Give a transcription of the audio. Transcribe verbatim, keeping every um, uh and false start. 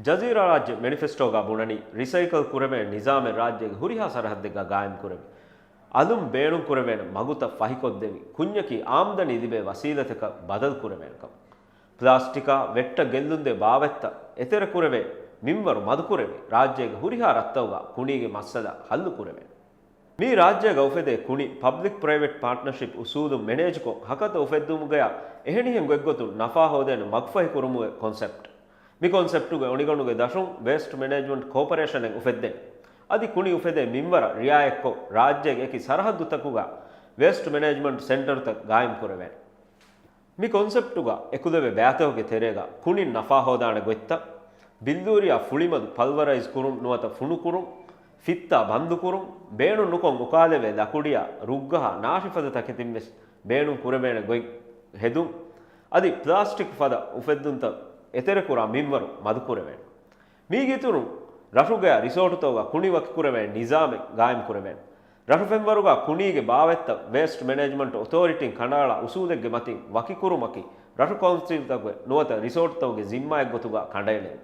ޖަޒީރާ ރާއްޖެ މެނިފެސްޓޯގަ ބުނަނީ ރިސައިކަލް ކުރެވޭނެ ނިޒާމެއް ރާއްޖޭގެ ހުރިހާ ސަރަހައްދެއްގަ ގާއިމް ކުރެވި، އަލުން ބޭނުން ކުރެވޭނެ މަގުތައް ފަހިކޮށްދެވި، ކުންޏަކީ އާމްދަނީ ލިބޭ ވަސީލަތަކަށް ބަދަލު ކުރެވޭނެކަން. ޕްލާސްޓިކާ ވެއްޓަށް ގެއްލުންދޭ ބާވަތްތައް އެތެރެ ކުރެވޭ މިންވަރު މަދުކުރެވި، ރާއްޖޭގެ ހުރިހާ ރަށްތަކުގަ ކުނީގެ މައްސަލަ ހައްލު ކުރެވޭނެ. މީ ރާއްޖޭގަ އުފެދޭ ކުނި ޕަބްލިކް ޕްރައިވެޓް ޕާޓްނަރޝިޕް އުސޫލުން މެނޭޖްކޮށް، ހަކަތަ އުފެއްދުމުގަޔާ އެހެނިހެން ގޮތްގޮތުން ނަފާ ހޯދޭނެ މަގުފަހި ކުރުމުގެ ކޮންސެޕްޓް. މި ކޮންސެޕްޓުގެ އޮނިގަނޑުގެ ދަށުން ވޭސްޓް މެނޭޖްމަންޓް ކޯޕަރޭޝަނެއް އުފެއްދޭނެ. އަދި ކުނި އުފެދޭ މިންވަރަށް ރިއާޔަތްކޮށް، ރާއްޖޭގެ އެކި ސަރަހައްދުތަކުގަ ވޭސްޓް މެނޭޖްމަންޓް ސެންޓަރުތައް ގާއިމް ކުރެވޭނެ. މި ކޮންސެޕްޓުގަ އެކުލެވޭ ބައިތަކުގެ ތެރޭގަ ކުނިން ނަފާ ހޯދާނެ ގޮތްތައް، ބިއްލޫރިއާ ފުޅިމަދު ޕަލްވަރައިޒް ކުރުން ނުވަތަ ފުނުކުރުން، ފިއްތާ ބަންދުކުރުން، ބޭނުން ނުކޮށް އުކާލެވޭ ލަކުޑިއާ ރުއްގަހާ ނާށިފަދަ ތަކެތިންވެސް ބޭނުން ކުރެވޭނެ ގޮތް ހެދުން، އަދި ޕްލާސްޓިކް ފަދަ އުފެއްދުންތައް އެތެރެކުރާ މިންވަރު މަދުކުރެވޭނެ. މީގެ އިތުރުން، ރަށުގަޔާ ރިސޯޓުތަކުގަ ކުނި ވަކިކުރެވޭ ނިޒާމެއް ގާއިމްކުރެވޭނެ. ރަށު ފެންވަރުގަ ކުނީގެ ބާވަތްތައް ވޭސްޓް މެނޭޖްމަންޓް އޮތޯރިޓީން ކަނޑައަޅާ އުސޫލެއްގެ މަތިން ވަކިކުރުމަކީ، ރަށު ކައުންސިލްތަކުގެ ނުވަތަ ރިސޯޓްތަކުގެ ޒިންމާއެއްގޮތުގަ ކަނޑައެޅެވި.